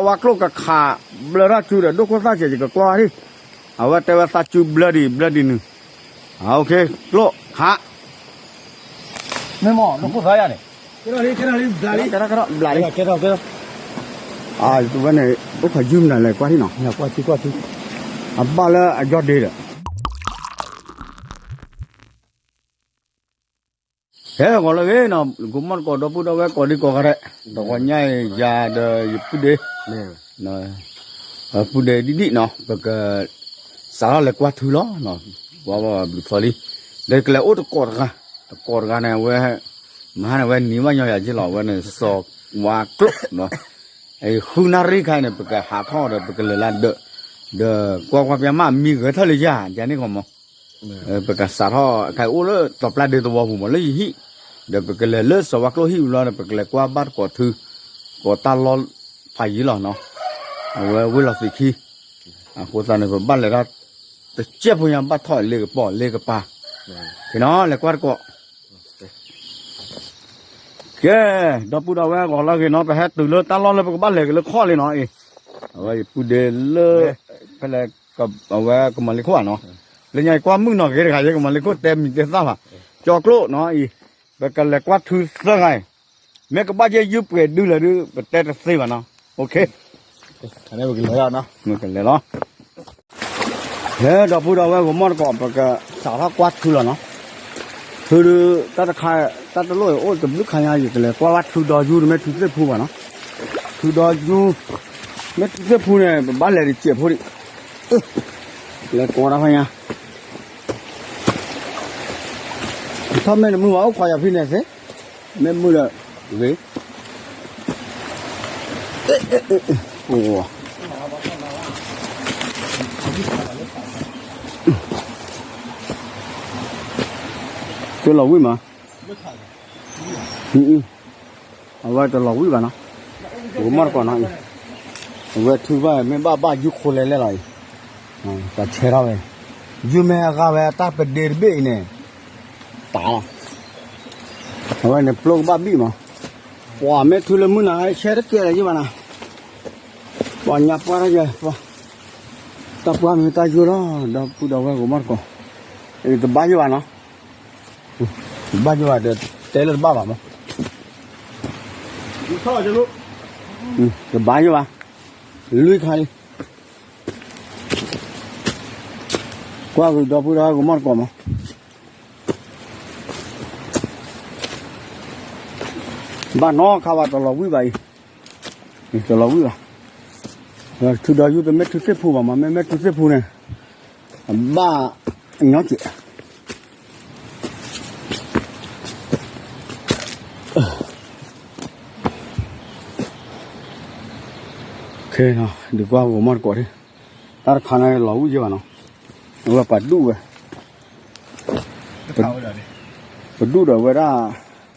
ပှၤကျိၣ်ကခးဘျၢထီၣ်စုဒီး ဒိၣ်ခိၣ်သၣ်စဲး ယကကွၢ်ဝဲဒၣ်, အဝဲတဲဝဲသးစုဘျၢဒံး ဘျၢဒံးနုာ်, အ OK, ကျိၣ်ခး, မ့ၢ်မ့ၢ် ဒိၣ်ခိၣ်သၣ်ယၤန့ၣ်, ဘျးလံ, ဝဲန့ၣ် အိၣ်ခိးယုၢ်မနုၤလဲၣ် ကွၢ်ထံနီၤ, အဘၣ်လၢအယီၢ်ဒ့ဒီး ဟဲဂီၤလၢဂ့ၤနီၤ ကိးမီၢ်တကိး ဒီပုၢ်ဒီဝဲၢ်ကိးဒံကိးဂၤဒဲး, တဂီၤညါအံၤ ယၤဒီးယပုၢ်ဒ့, ပုၢ်ဒ့ဒံၣ်ဒံၣ်နီၤ ပက စးထီၣ်လဲၤကွၢ်ထူလီၤ, ကွၢ်ဘၣ်ဘျုးဖီလံ, ဒီးကလဲၤအိၣ်တကိးတဂၤ, တကိးတဂၤန့ၣ် အဝဲ မဟါန့ၣ် အဝဲနံၤဘၣ်ညီယၤက့လီၤ အဝဲန့ၣ် စီၤဝါကျိၣ်နီၤ, ဃုနၣ်ရံၣ်ခါအံၤန့ၣ် ပကဟးထီၣ်ဒီး ပကလဲၤလၢဒၢး, ဒီးကွၢ်ကွၢ်ပျၢ်မး မံဂဲၤထၢၣ်လၢယၤ ယၤန့ၣ်ကီးမး ပကစးထီၣ် ခဲအံၤအိၣ်လၢတီၤပျၢ်ဒ့သဝီပူၤမး လၢယဟံၣ်, ဒီးပကလဲၤလၢစီၤဝါကျိၣ်ဟံၣ်ဘျီဒီး ပကလဲၤကွၢ်ဘၣ်တကိးထူ, ကိးတၢ်လီၢ်ဖးယံၤလီၤနီၤ, အဝဲဝ့ၢ်လီၤသုးခံ, အဃိသတးန့ၣ် ပဘၣ်လဲၤထီၣ် တစဲးဖိညါ ဘၣ်ထီၣ်လ့ကပီၤလ့ကပၤ, ဖဲနီၤ လဲၤကွၢ်တကိး ကဲ, ဒီပုၢ်ဒီဝဲၢ်ဂီၤလၢဂ့ၤနီၤ ပဟဲတုၤလၢတၢ်လီၢ်လၢပကဘၣ်လဲၤက့ၤလၢခီၣ်လံနီၤအံၤ, အဝဲယပုၢ်ဒ့လၢ ဖဲလဲၣ် အဝဲကမၤလ့ခိၣ်ဧါနီၤ, လၢညါအံၤကွၢ်မုၢ်နီၤဂ့ၤတဂၤ ယဲကမၤလ့ခိၣ်တဲမံၤတဲသၣ်ဘၣ်, ကၠီကျိၣ်နီၤအံၤ, ပကလဲၤကွၢ်ထူသၢဂၤအံၤ, မ့ၢ်ကဘၣ်ယဲယုၢ်ပှဲၤဒုလၢဒု ပတဲတသ့ဘၣ်နီၤ, OK, ပကလဲၤလီၤ ဟဲဒီပုၢ်ဒီဝဲၢ်ဂီၤမီၢ်တကိး ပကစးထီၣ်ကွၢ်ထူလီၤနီၤ, ထူဒု တၢ်တခါ တၢ်တလိၣ်အံၤအိၣ်တဘျုးခါညါ ယကလဲၤကွၢ်ဘၣ်ထူဒီယူ တမ့ၢ်ထူသ့ၣ်ဖူဘၣ်နီၤ, ထူဒီယူ မ့ၢ်ထူသ့ၣ်ဖူန့ၣ် ပဘၣ်လဲၤတစဲးဖိဒံး, လဲၤကိးတၢ်ဖဲညါ ထီၣ်မ့ၢ်တမုာ်ဘၣ် အိၣ်ခိးယၤဖဲန့ၣ်သ့, မ့ၢ်မုာ်ဒီး ဂ့ၤ, တလီၤဝံၣ်မး, အဝဲတလီၤဝံၣ်ဘၣ်နီၤ, ဂီၤမီၢ်တကိးနီၤအံၤ, အဝဲထုဘၣ် မ့ၢ်ဘၣ်ဘၣ်ယုၢ်ခိလဲၤလဲၣ်လီၤအံၤ, ပှၤဆဲထီၣ်ဝဲ, ယုၢ်မ့ၢ်အဂၤဝဲတၢ်ပဒ့တဘ့ၣ်အံၤန့ၣ်, တၢ်လီၤ, အဝဲန့ၣ်ပျိကဘၣ်ဘံၣ်မး, ပှၤမ့ၢ်ထုလၢမုၢ်နၤ ဟဲဆဲတကဲလၢၤယဘၣ်နၤ, ပှၤညါပှၢ်ထီၣ်ယဲ, တၢ်ပှၢ်မ့ၢ်တၢ်ယိၣ်လီၤ ဒီပုၢ်ဒီဝဲၢ်ဂီၤမီၢ်တကိး, တဘၣ်ယိၣ်ဘၣ်နီၤ, တဘၣ်ယိၣ်ဘၣ်ဒီး တဲလၢတဘၣ်ဘၣ်မး, တဘၣ်ယိၣ်ဘၣ်, လွံၢ်ခါလံ, ကွၢ်ဂ့ၤဒီပုၢ်ဒီဝဲၢ်ဂီၤမီၢ်တကိးမး ဘၣ်နီတခါဘၣ် တလီၤဝံၣ်ဘၣ်အံၤ, တလီၤဝံၣ်ဘၣ်, ထူဒီယူ တမ့ၢ်ထူသ့ၣ်ဖူဘၣ်မး မ့မ့ၢ်ထူသ့ၣ်ဖူန့ၣ်, ဘၣ်ညီစဲး, ဒုးကွၢ်ဂီၤမီၢ်တကိးဒံး, တၢ်တခါန့ၣ်လီၤဝံၣ်ယဲဘၣ်နီၤ, အဝဲပှၤဒူၣ်ဝဲ ပဒူၣ်ဒီးဝဲဒၣ်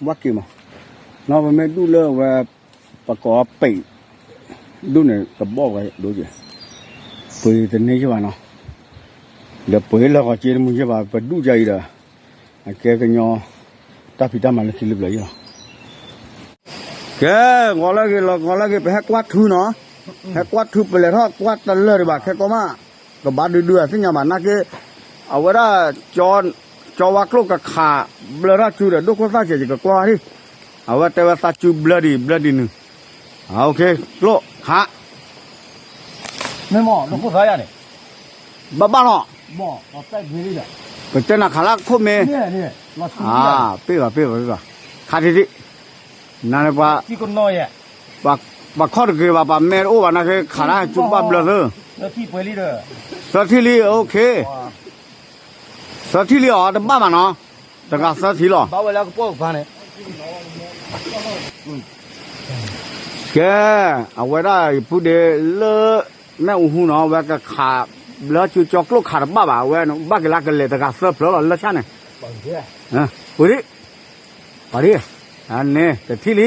ဝၣ်က့ၤမး, နီၢ်ပမ့ၢ်ဒူၣ်လၢအဝဲ ပကိးပံး ဒူၣ်န့ၣ် တဘီၣ်ဝဲဒိက့ၤ, ပှ့ၤတန့ၢ်ယဲဘၣ်နီၤ, ဒီးပှ့ၤလၢဂီၤက့တမုာ်ယဲဘၣ် ပဒူၣ်ယၤအံၤဒီး, အကဲကညီ တၢ်ဖံးတၢ်မၤလၢခံလၢပျၢၤယဲလီၤ. ကဲ, ဂီၤလၢဂ့ၤလီၤ ဂီၤလၢဂ့ၤ ပဟဲကွၢ်ထူနီၤ, ဟဲကွၢ်ထူ ပလဲၤထီၣ်ကွၢ်တလၢာ်ဒံးဘၣ် ခဲကိးမး, ကဘၣ်ဒုးဒုးအသ့ၣ်ညါဘၣ်နာ်က့, အဝဲဒၣ် ကၠီဝါကျိၣ်ကခး ဘျၢထီၣ်စုဒီး ဒိၣ်ခိၣ်သၣ်စဲး ယကကွၢ်ဝဲဒၣ်, အဝဲတဲဝဲသးစုဘျၢဒံး ဘျၢဒံးနုာ်, ကျိၣ်ခး မ့ၢ်မ့ၢ် ဒိၣ်ခိၣ်သၣ်ယၤန့ၣ်, ဘၣ်ဘၣ်လီၤ, ပတဲနၤခးလၢခိၣ်မ့ၢ်, ပ့ၢ်ဘၣ် ပ့ၢ်ဘၣ် ပ့ၢ်ဘၣ်, ခးထံထံ, နၤန့ၣ်ပှၤ, ပှၤခီၣ်တဂ့ၤဘၣ် ပှၤမဲတအိၣ်ဘၣ်နာ်က့ ခးတၢ်စုကဘၣ်ဘျၢသၢ, သၢထံၣ်လံ OK, သၢထံၣ်လံအီၤ တဘၣ်ဘၣ်နီၤ, တဂၤသၢထံၣ်လီၤ. ကဲ, အဝဲဒၣ်ယပုၢ်ဒ့လၢ မ့ၣ်အူဟူနီၤ အဝဲကခး, ဘျၢစုကၠီကျိၣ်ခးတဘၣ်ဘၣ် အဝဲဘၣ်က့ၤလၢကလဲၤတဂၤသၢဖျၢၣ်လီၤ လၢဆၣ်န့ၣ်, ပှ့ၤဒံး, ပှ့ၤဒံး, န့ၣ် တထံၣ်လံ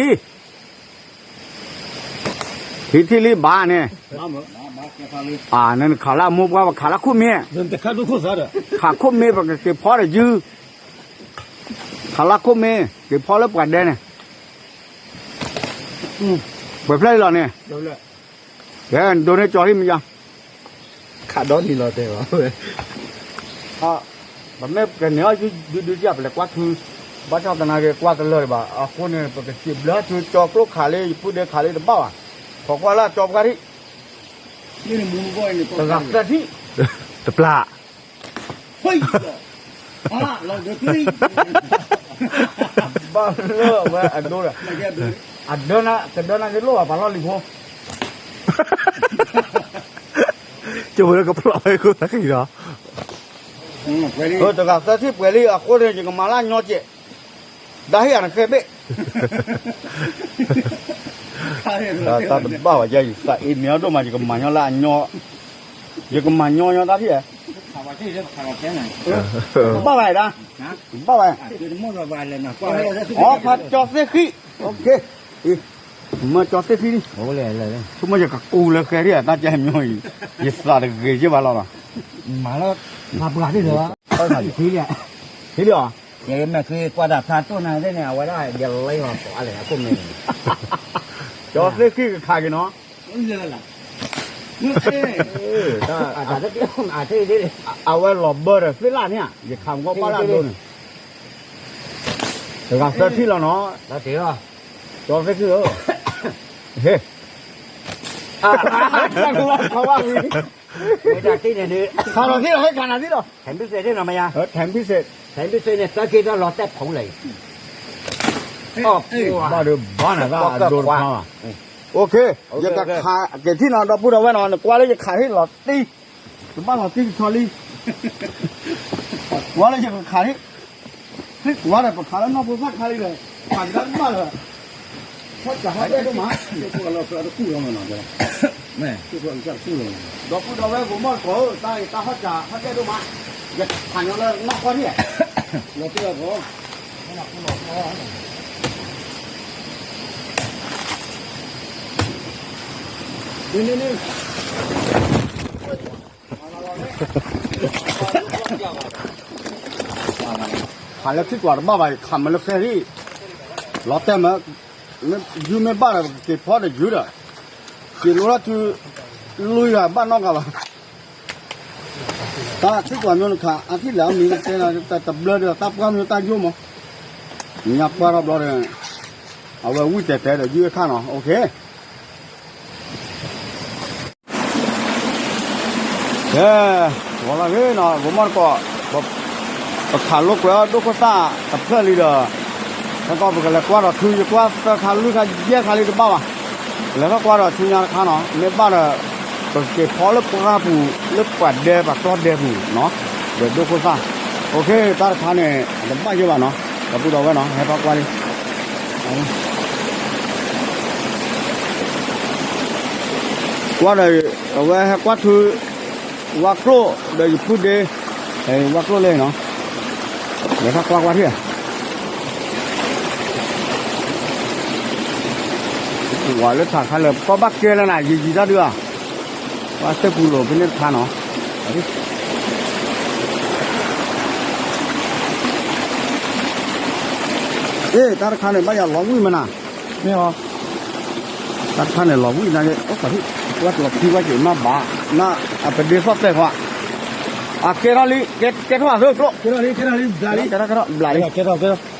ထံထံၣ်လံဘၣ်န့ၣ်, န့ၣ်နခးလၢအမိၢ်ပှၢ် ပခးလၢခိၣ်မ့ၢ်, ခးခိၣ်မ့ၢ် ပကက့ၤဖီဒီးယုၢ်, ခးလၢခိၣ်မ့ၢ် က့ၤဖီလၢပှၤဒဲန့ၣ်, ပှဲၤဖျၢၣ်လံလီၤန့ၣ်, ကဲ နဒိးန့ၢ်ကၠီၤလံမယါ, ခးဒီနံၤလီၤတဲာ်ဘၣ်ဝဲ, ပမ့ၢ်ကန့ၢ်အီၤဒုဒုစၢ် ပလဲၤကွၢ်ထူ, ဘၣ်ဆၣ်သနာ်က့ကွၢ်တလၢာ်ဒံးဘၣ်, အဃိန့ၣ် ပကစံးဘျုးထူကၠီၤကျိခးလံ ယပုၢ်ဒ့ခးလံတဘၣ်ဘၣ်, ခိးကွၢ်လၢကၠီၤပှၢ်ထံၣ်, တဂၤသၢထံၣ်, တပျၢ် ဘၣ်လၢဝဲအဒိဒီး, အဒၢနၤ ကဒၢနၤက့လိၣ်ဘၣ်ပှၤလီၢ်လံၤဖိ, ကၠိဝဲလၢကဖျိးဝဲခိၣ်သၣ်ဃံလီၤ, တဂၤသၢထံၣ်ပှဲၤလံ အဃိန့ၣ် ယကမၤလၢအညီကဲး, ဒၣ်ဟ့ၣ်အနဃဲဘ့ၣ် တၢ်တဘၣ်ဝဲယဲ ယသးအ့န့ၣ်အဒိၣ်မး ယကမၤညီလၢအညီ, ယကမၤညီညီတၢ်ဖံးဧါ, ဘၣ်ဝဲဒၣ်, ဘၣ်ဝဲ, အီဖးကၠီသ့ၣ်ဃံ, မၢကၠီသ့ၣ်ဃံ, ဆိကမိၣ်ယကကူလၢဃဲထံၣ်ဧါ တၢ်ကဲမညီအံၤ, ယသးတဂ့ၤယ့ၢ်ဘၣ်လီၤလီၤ, မၤလၢ, မၤပှၤသ့ၣ်လီၤ, ထံၣ်လံ, ထံၣ်လံအီၤ, ယမ့ၢ်က့ၤကွၢ်တၢ်ဖျါတိၢ်နၤသ့ၣ်န့ၣ် အဝဲဒၣ်ယလဲၤလီၤပှၤလဲၣ် အခိၣ်မ့ၢ်န့ၣ်, ကၠီသ့ၣ်ဃံကခးက့ၤနီၤ, အဝဲလီၤဘၢဒီးသ့ၣ်လၣ်န့ၣ် ယခးမ့ၢ်ကွၢ်ဘၣ်လၢအဒိန့ၣ်, တဂၤသၢထံၣ်လီၤနီၤ, ကၠီသ့ၣ်ဃံဧၢ, ဟ့ၣ် ခးထီၣ်သ့ၣ်လီၤ ဟဲခးနၤသ့ၣ်လီၤ, ထံဘံစ့ၣ်သ့ၣ်နီၤမယါ, ထံဘံစ့ၣ်, ထံဘံစ့ၣ်န့ၣ် သၢက့ၤဒီးလီၤတဲာ်ဖီလဲၣ်, ဘၣ်ဒီးဘၣ်နၤသၣ်အဒိတခါဘၣ်, ယကခးက့ၤထံၣ်နီၤ ဒီပုၢ်ဒီဝဲၢ်နီၤ နကွၢ်လၢယခးဟ့ၣ်လီၤတံၢ်, တဘၣ်လီၤတံၢ်ကဆီလံ, ကွၢ်လၢယကခးဟ့ၣ် ဟ့ၣ်ကွၢ်ဒီး ပခးလၢနီၢ်ဖိသၣ်ခါလံဒီး ခးကဒါကဘၣ်လၢၤ, ဟီၣ်စးဟီၣ်တဲဒိၣ်မး, ဒီပုၢ်ဒီဝဲၢ်ကိးမီၢ်တကိးဧၢ တၢ်အံၤတၢ်ဟီၣ်စးဟီၣ်တဲဒိၣ်မး, ယခးညီလၢနီၢ်ခီထံၣ်, လီၤတံၢ်လီၤဖီ ခးလၢထံကွၢ်တဘၣ်ဘၣ် ယခးမ့ၢ်လၢဃဲထံၣ်, လီၤတဲာ်မ့ၢ်, ယုၢ်မ့ၢ်ဘၣ်ဒီး ပကက့ၤဖီဒီးယုၢ်ဒီး, က့ၤလိလၢထူ, လွံၢ်ဂၤဘၣ်နီတဂၤဘၣ်, တၢ်ထံကွၢ်မ့ၢ်နခး အထံၣ်လဲၣ်အမံၤတဲ တဘျၢဒီးတၢ်ပှၢ်မ့ၢ်တၢ်ယိၣ်မး, ညါပှၢ်ထီၣ်ဘျီဒီး, အဝဲဝံၣ်တဲာ်တဲာ်ဒီးယုၢ်အခါနီၤ OK ကဲ, ဂီၤလၢဂ့ၤနီၤ ဂီၤမီၢ်တကိး, ပခးလိာ်ကွဲအီၤဒိၣ်ခိၣ်သၣ်တဖျၢၣ်လံဒီး, ဟဲကီးပကလဲၤကွၢ်ဒီးထူ ယကွၢ်သၢခါလွံၢ်ခါယဲၢ်ခါလံတဘၣ်ဘၣ်, လဲၤထီၣ်ကွၢ်ဒီးထူညါတခါနီၤ မ့ၢ်ဘၣ်ဒီး, ပကက့ၤဖီလၢပှၢ်ပူၤ လၢပှၤဒဲပှၤကျီၢ်ဒဲပူၤနီၤ, ဒီးဒိၣ်ခိၣ်သၣ်, OK တၢ်တခါန့ၣ် အတဘၣ်ယဲၢ်ဘၣ်နီၤ ဒီပုၢ်ဒီဝဲၢ်နီၤ ဟဲထီၣ်ကွၢ်လံ ကွၢ်ဒီး, အဝဲဟဲကွၢ်ထူ, ဝါကျိၣ်ဒီးယပုၢ်ဒ့, ဝါကျိၣ်လဲၣ်နီၤ, လဲၤထီၣ်ကွၢ်ကွၢ်ထံၣ်, ဝၤလၢထးခါလၢ ပကီၢ်ဘၣ်ကဲလၢနၤ ယယံၤတၢ်ဒုးဧါ, ပှၤသ့ၣ်ပူၤလိာ်ဖဲန့ၣ်တခါနီၤ အ့ တၢ်တခါန့ၣ် ဘၣ်ယၤလီၤဝံၣ်မနၤ, မ့ၢ်, တၢ်တခါန့ၣ် လီၤဝံၣ်နာ်က့ အိၣ်သးထံၣ် ဝဲကလီၤဖံဝဲက့ၤမးဘၣ်, နအပဒ့သီၣ်တဲာ်ခွါ, အကဲထီၣ်လံ, ကဲထီၣ်အသၢကျိ, ကဲထီၣ်လံ, ကဲထီၣ်လံ, ဘျးလံ, ကဲထီၣ်, ကဲထီၣ်, ဘျးလံ, ကဲထီၣ်, ကဲထီၣ်,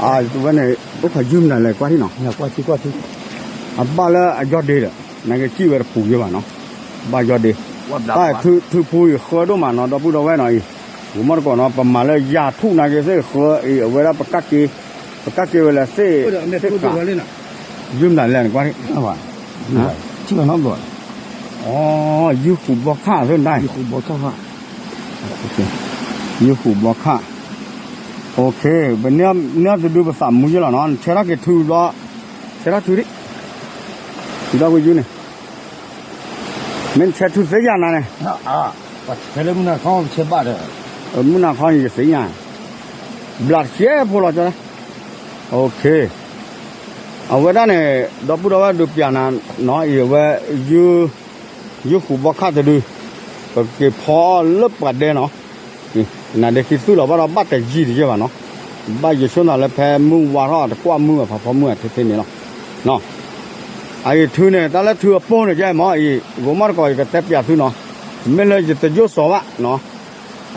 အဝဲန့ၣ် အိၣ်ခီယုၢ်မနၤလဲၣ် ကွၢ်ထံၣ်နီၤ, ကွၢ်ထံၣ်ကွၢ်ထံၣ်, အဘၣ်လၢအယီၢ်ဒ့ဒီး, နာ်က့စံၣ်ဝဲတပူၤယဲၢ်ဘၣ်နီၤ, ဘၣ်ယီၢ်ဒ့, တၢ်ထူထူဖိအံၤဃၢဒိၣ်မးနီၤ ဒီပုၢ်ဒီဝဲၢ်နီၤအံၤ, ဂိၤမီၢ်တကိးနီၤ ပမၤလၢယၤထူၣ်နာ်က့သ့ၣ်ဃၢအံၤ အဝဲဒၣ်ပကးက့ၤ, ပကးက့ၤဝဲလၢသ့ၣ်, သ့ၣ်ဃာ်, ယုၢ်မနၤလဲၣ်နကွၢ်ထံၣ်, ထံၣ်ဘၣ်နီတဘျီ, အိ ယုၢ်ဃုာ်ဘီခၣ်သ့ၣ်ဒၣ်, ယုၢ်ဃုာ်ဘီခၣ်, OK ပန့ၢ်အီၤတဒုပသးမူယဲၢ်လီၤနီၤ နဆဲးထီၣ်က့ၤထူဘျီ, ဆဲးထီၣ်ထူဒံး, ထူထီၣ်ဝံၤယုၢ်န့ၣ် မ့ၢ်နဆဲးထူသ့ယၤနၤန့ၣ်, ဆဲးလၢမုၢ်နၤခီပဆဲးဘၣ်ဒီး, မုၢ်နၤခီန့ၣ်ယသ့ၣ်ညါ, ဘျးတဆဲးဖိလီၤကၠီလၢ, OK, အဝဲဒၣ်န့ၣ် ဒီပုၢ်ဒီဝဲၢ်ဒုးပျးနၤနီၤအံၤ အဝဲ ယုၢ်ဃုာ်ဘီခၣ်တဒု, ပက့ၤဖီလၢပှၤဒဲနီၤ, နဒဲခံသူၣ်လီၤဘၣ်ဒီးဘၣ်တယံာ်တယဲၢ်ဘၣ်နီၤ, ဘၣ်ယဆိကမိၣ်လၢဖဲမုၢ်ဝါထီၣ်တကွၢ်မုၢ်အဖးဖီမုၢ်အထဲထဲန့ၣ်လီၤ, နီၤ အအံၤထုးန့ၣ် တၢ်လၢထုးအပိၢ်န့ၣ် ကဲမ့ၢ်အံၤ ဂိၤမီၢ်တကိး ယကတဲပၠးသုနီၤ, မ့ၢ်လၢယတယိၣ်စီၤဘၣ်နီၤ,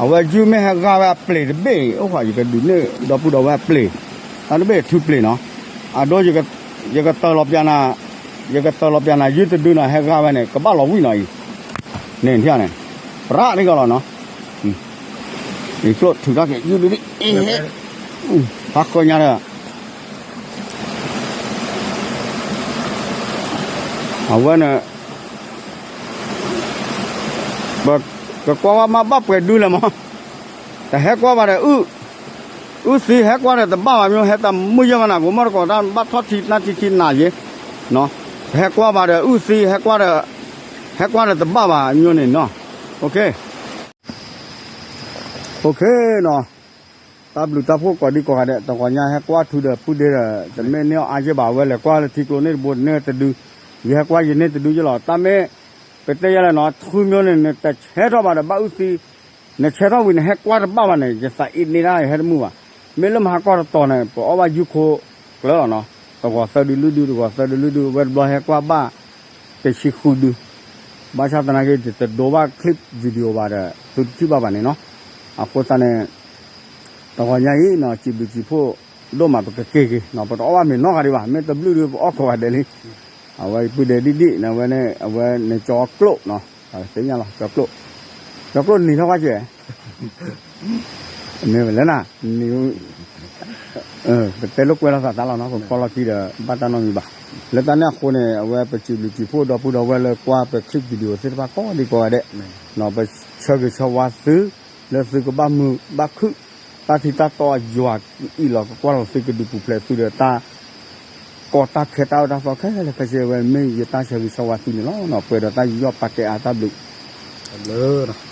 အဝဲယုၢ်မ့ၢ်ဟဲဂၢ်ဝဲအပျ့ၤတဘ့ၣ်အံၤ အိၣ်ဃီ ယကဒုးန့ၢ်ဒီပုၢ်ဒီဝဲၢ်အပျ့ၤ, တၢ်တဘ့ၣ်ထုးပျ့ၤနီၤ, အဒိ ယကတၢၢ်လီၤပၠးနၤ, ယကတၢၢ်လီၤပၠးနၤ ယုၢ်တဒုနီၤ ဟဲဂၢ်ဝဲန့ၣ် ကဘၣ်လီၤဝံၣ်နီၤအံၤ, န့ၣ်န့ၣ် ပြးဒ်ကီးလီၤနီၤ, အံၤကျိၣ်ထုးထီၣ်က့ၤ ယုၢ်ဒုဒံး, ဖးဃၢညါဒီး အဝဲန့ၣ် ပကကွၢ်ဝဲမ့ၢ်ဘၣ်ပှဲၤဒုလဲၣ်မး, တဟဲကွၢ်ဘၣ်ဒီး အုၣ်သံ ဟဲကွၢ်ဒီးတဘၣ်ဘၣ် မ့ၢ်ဟဲတၢ်မုၢ်ယဲၢ်မးနၤ ဂိၤမီၢ်တကိး တၢ်ဘၣ်ထီၣ်ထံနၢ်ထံထံနၤယ့, ဟဲကွၢ်ဘၣ်ဒီး အုၣ်သံ ဟဲကွၢ်ဒီးတဘၣ်ဘၣ် မ့ၢ်န့ၣ်နီၤ, အိၣ်ခ့နီၤ, တၢ်ဘျုးတၢ်ဖှိၣ်ကိးဒံကိးဂၤဒဲး တဂီၤညါဟဲကွၢ်ထုးဒီးပုၢ်ဒ့ဒီး တမ့ၢ်န့ၢ်အီၣ်အါယဲၢ်ဘၣ် အဝဲလဲၤကွၢ်လၢထံကျိန့ၣ်တဘိ န့ၢ်တဒု, ယဟဲကွၢ်ယန့ၢ်တဒုယဲၢ်လီၤ, တၢ်မ့ၢ် ပတဲယဲၢ်လဲၣ်နီၤ ထွံၣ်မ့ၢ်န့ၣ် နတဆဲးထီၣ်ဘၣ်ဒီးဘၣ်အုၣ်သံ, နဆဲးထီၣ်ဝံၤ နဟဲကွၢ်တဘၣ်ဘၣ်န့ၣ် ယသးအ့န့ၢ်ဒၣ် ယဟဲတမုာ်ဘၣ်, မ့ၢ်လၢမဟါကီၢ်တတီၤန့ၣ် ပအီၣ်ဘၣ်ယုၢ်ခိကျၢၤလီၤနီၤ, တဂီၤသၢဒုလွံၢ်ဒု တဂီၤသၢဒုလွံၢ်ဒု အဝဲတဘျီဟဲကွၢ်ဘၣ် တဆံဃုဒု, ဘၣ်ဆၣ်သနာ်က့ တဒိဘၣ် clip video ဘၣ်ဒီး သုတထံၣ်ဘၣ်ဘၣ်န့ၣ်နီၤ, အဃိသတးန့ၣ် တဂီၤညါအံၤနီၤ စံးဘျုးစံးဖှိၣ်ဒိၣ်မး ပကက့ၤက့ၤနီၤ ပတအီၣ်ဘၣ်မ့ၤနီတဂၤဒံးဘၣ် မ့ၢ်တဘျုးဒီး ပအီၣ်ကိးဂၤဒဲးလံ, အဝဲပုၢ်ဒ့ဒံၣ်ဒံၣ်န့ၣ် အဝဲန့ၣ် အဝဲန့ၣ်ကၠီကျိၣ်နီၤ, သ့ၣ်ညါလီၤ ကၠီကျိၣ်, ကၠီကျိၣ်နံၤထီၣ်ကွၢ်ကဲ မ့ၢ်ဝဲလဲၣ်နၤ, နံၤ ပတဲလိာ်ကွဲလိာ်သးတၢ်လီၤနီၤ ပကွၢ်လီၤခံဒီး ဘၣ်တၢ်နီတမံၤဘၣ်, လၢတၢ်န့ၣ်အဃိန့ၣ် အဝဲပစံးဘျုးစံးဖှိၣ်ဒီပုၢ်ဒီဝဲၢ်လၢကွၢ်ပ clip video သ့ၣ်တဖၣ်ကိးဒံကိးဂၤဒဲး, ပဆၢဂ့ၤဆၢဝါသု လၢသုကဘၣ်မုာ်ဘၣ်ခုၣ်, တၢ်ထံတၢ်တီအယွၤကအံၣ်လီၤကကွၢ်လီၤသု ကဒုးပူၤဖျဲးသုဒီးတၢ် ကီတၢ်ခဲတၢ်အၢတၢ်သီခဲလၢာ် ခဲဆ့ဝဲ မ့ၢ်ယတၢ်ဆၢဂ့ၤဆၢဝါသုန့ၣ်လီၤ. ပှဲၤဒီးတၢ်ယူးယီၣ်ပာ်ကဲအါတၢ်ဘျုး